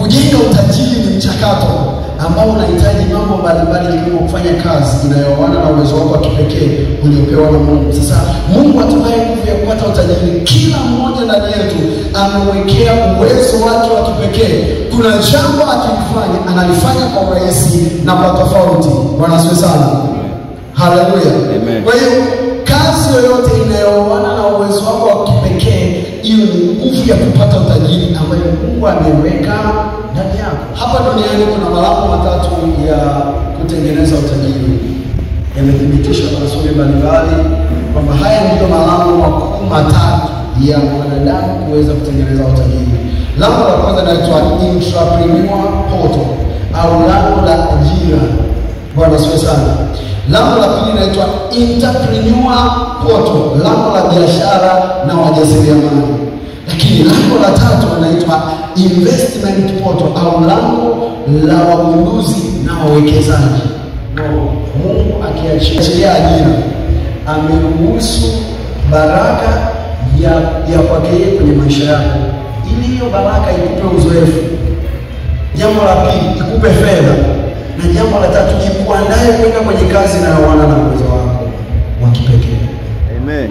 Kujenga utajiri ni mchakato ambao unahitaji mambo mbalimbali ikiwemo kufanya kazi inayoana na uwezo wako wa kipekee uliopewa na Mungu. Sasa Mungu atupaye nguvu ya kupata utajiri, kila mmoja ndani yetu amewekea uwezo wake wa kipekee. Kuna jambo akilifanya analifanya kwa urahisi na kwa tofauti. Bwana asifiwe sana. Haleluya. Kwa hiyo kazi yoyote inayoana na uwezo wako wa kipekee, hiyo ni nguvu ya kupata utajiri ambayo Mungu ameweka ndani yako. Hapa duniani kuna malango matatu ya kutengeneza utajiri. Yamethibitishwa na wasomi mbalimbali kwamba haya ndiyo malango makuu matatu ya mwanadamu kuweza kutengeneza utajiri. Lango la kwanza linaitwa intrapreneur portal au lango la ajira. Bwana asifiwe sana. Lango la pili linaitwa entrepreneur portal, lango la biashara na wajasiriamali. Lakini lango la tatu linaitwa investment portal au lango la wagunduzi na wawekezaji. No, Mungu akiachilia ajira ameruhusu baraka ya kwake yeye kwenye maisha yako, ili hiyo baraka ikupe uzoefu. Jambo la pili ikupe fedha, na jambo la tatu ikuandae kwenda kwenye kazi inayoana na uwezo wako wa kipekee. Amen.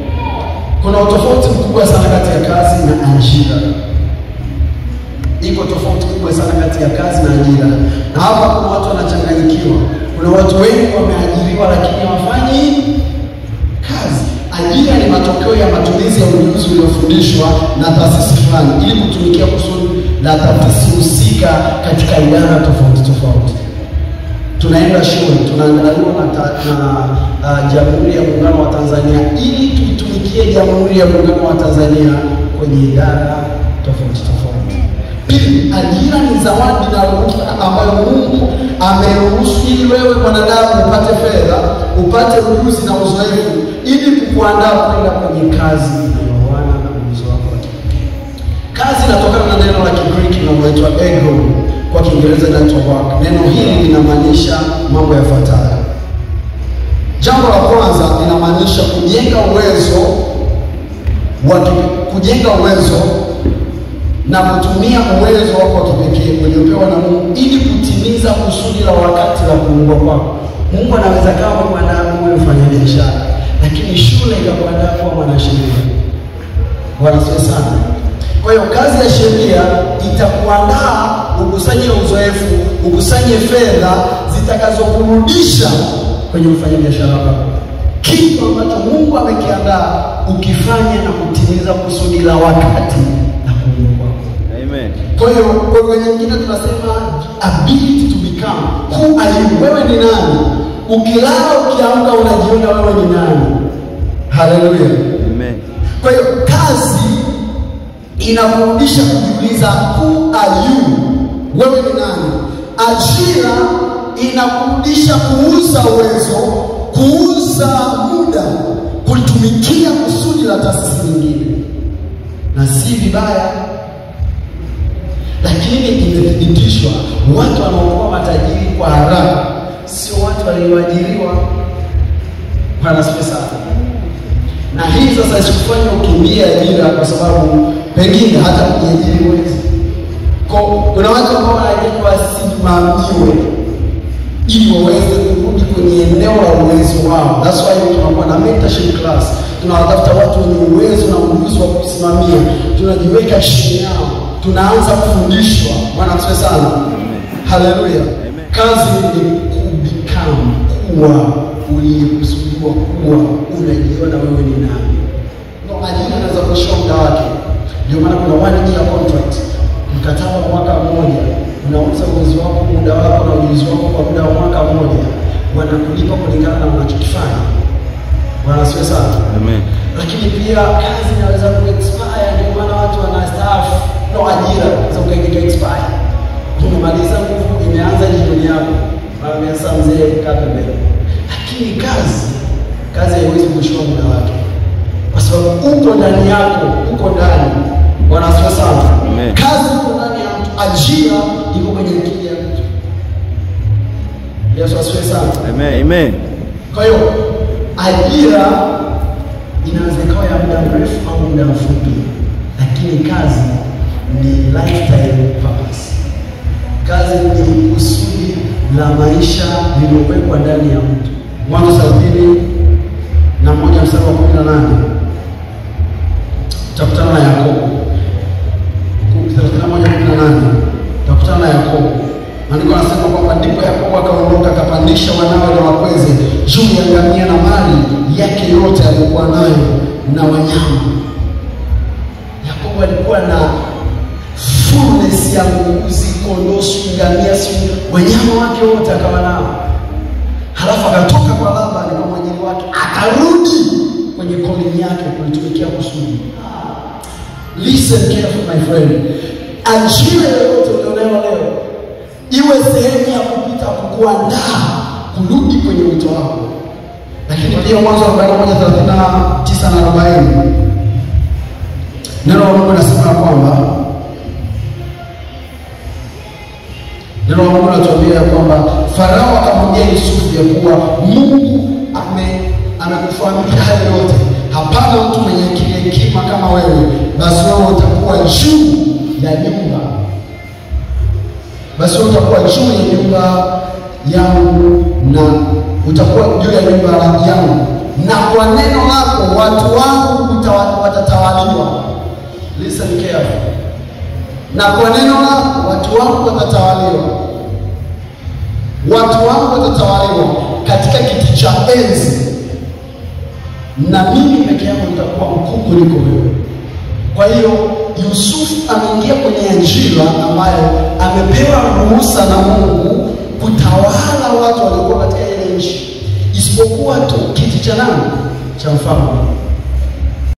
Kuna utofauti mkubwa sana kati ya kazi na ajira. Iko tofauti kubwa sana kati ya kazi na ajira. Na hapa kuna watu wanachanganyikiwa. Kuna watu wengi wameajiriwa lakini hawafanyi kazi. Ajira ni matokeo ya matumizi ya ujuzi uliofundishwa na taasisi fulani ili kutumikia kusudi la taasisi husika katika idara tofauti tofauti. Tunaenda shule, tunaandaliwa na Jamhuri ya Muungano wa Tanzania ili tuitumikie Jamhuri ya Muungano wa Tanzania kwenye idara tofauti tofauti. Pili, ajira ni zawadi na ruhusa ambayo Mungu ameruhusu ili wewe mwanadamu upate fedha, upate ujuzi na uzoefu ili kukuandaa kwenda kwenye kazi inayoana na uwezo wako wa kipekee. Kazi inatokana na neno la Kigiriki linaloitwa ego, kwa Kiingereza inaitwa work. Neno hili linamaanisha mambo yafuatayo. Jambo la kwanza linamaanisha kujenga uwezo kujenga uwezo na kutumia uwezo wako wa kipekee uliopewa na Mungu ili kutimiza kusudi la wakati la kuumbwa kwako. Mungu anaweza kama kuandaa wewe mfanya biashara, lakini shule ikakuandaa kuwa mwanasheria. Bwana asifiwe sana. Kwa hiyo kazi ya sheria itakuandaa ukusanye uzoefu, ukusanye fedha zitakazokurudisha kwenye mfanyabiashara wako. Kitu ambacho Mungu amekiandaa ukifanya na kutimiza kusudi la wakati na kuumbwa kwako. Amen. Kwa hiyo kwa lugha nyingine tunasema ability to become. Who are you? Wewe ni nani? Ukilala ukiamka unajiona wewe ni nani? Haleluya. Amen. Kwa hiyo kazi inakurudisha kujiuliza who are you? Wewe ni nani? Ajira inakurudisha kuuza uwezo, kuuza muda, kutumikia kusudi la taasisi nyingine. Na si vibaya, lakini imethibitishwa watu wanaokuwa matajiri kwa haraka sio watu walioajiriwa. Bwana asifiwe sana. Na hii sasa isikufanye ukimbie ajira, kwa sababu pengine hata kujiajiri huwezi. Kuna watu ambao wanahitaji wasimamiwe ili waweze kurudi kwenye eneo la uwezo wao. That's why tunakuwa na mentorship class. Tunawatafuta watu wenye uwezo na ujuzi wa kusimamia, tunajiweka chini yao, tunaanza kufundishwa. Bwana asifiwe sana. Haleluya. Kazi ni kubikam, kuwa uliyekusudiwa kuwa, unajiona wewe ni nani. No, ajira inaweza kuisha muda wake. Ndio maana kuna 1 year contract, mkataba wa mwaka mmoja, unauza uwezo wako, muda wako na ujuzi wako kwa muda wa mwaka mmoja, wanakulipa kulingana na unachokifanya. Bwana asifiwe sana. Amen. Lakini pia kazi inaweza ku-expire, ndio maana watu wanastaafu. No, ajira inaweza ukaingia expire. Umemaliza nguvu, imeanza jioni yako. Wanaambia sasa mzee kaa pembeni. Lakini kazi haiwezi kuishiwa muda wake, kwa sababu uko ndani yako, uko ndani. Bwana asifiwe sana. Amen. Kazi iko ndani ya mtu, ajira iko kwenye akili ya mtu. Yesu asifiwe sana. Amen. Amen. Kwa hiyo ajira inaweza ikawa ya muda mrefu au muda mfupi, lakini kazi ni lifetime purpose. Kazi ni kusudi la maisha lililowekwa ndani ya mtu. Mwanzo 31 mstari wa 18 utakutana na Yakobo. 31:18 utakutana na Yakobo. Maandiko yanasema kwamba ndipo Yakobo akaondoka akapandisha wanawe na wakweze juu ya ngamia na mali yake yote aliyokuwa nayo na wanyama. Yakobo alikuwa na fullness ya mbuzi, kondoo, ngamia, wanyama wake wote akawa nao. Halafu akatoka kwa Labani kwa mwajiri wake, akarudi kwenye calling yake kulitumikia kusudi. Listen carefully my friend. Ajira yoyote ulionayo leo iwe sehemu ya kupita kukuandaa kurudi kwenye wito wako. Lakini pia Mwanzo 41:39 na 40, neno la Mungu linasema kwamba, neno la Mungu linatuambia kwamba Farao akamwambia Yusufu ya kuwa Mungu amekufahamisha hayo yote, hapana mtu mwenye hekima kama wewe, basi wewe utakuwa juu ya nyumba, basi wewe utakuwa juu ya nyumba yangu, na utakuwa juu ya nyumba yangu, na kwa neno lako watu wangu watatawaliwa. Listen carefully. Na kwa neno lako watu wangu watatawaliwa, watu wangu watatawaliwa katika kiti cha enzi, na mimi peke yangu nitakuwa mkuu kuliko wewe. Kwa hiyo Yusufu ameingia kwenye ajira ambayo amepewa ruhusa na Mungu kutawala watu waliokuwa katika ile nchi, isipokuwa tu kiti cha nani? Cha mfalme.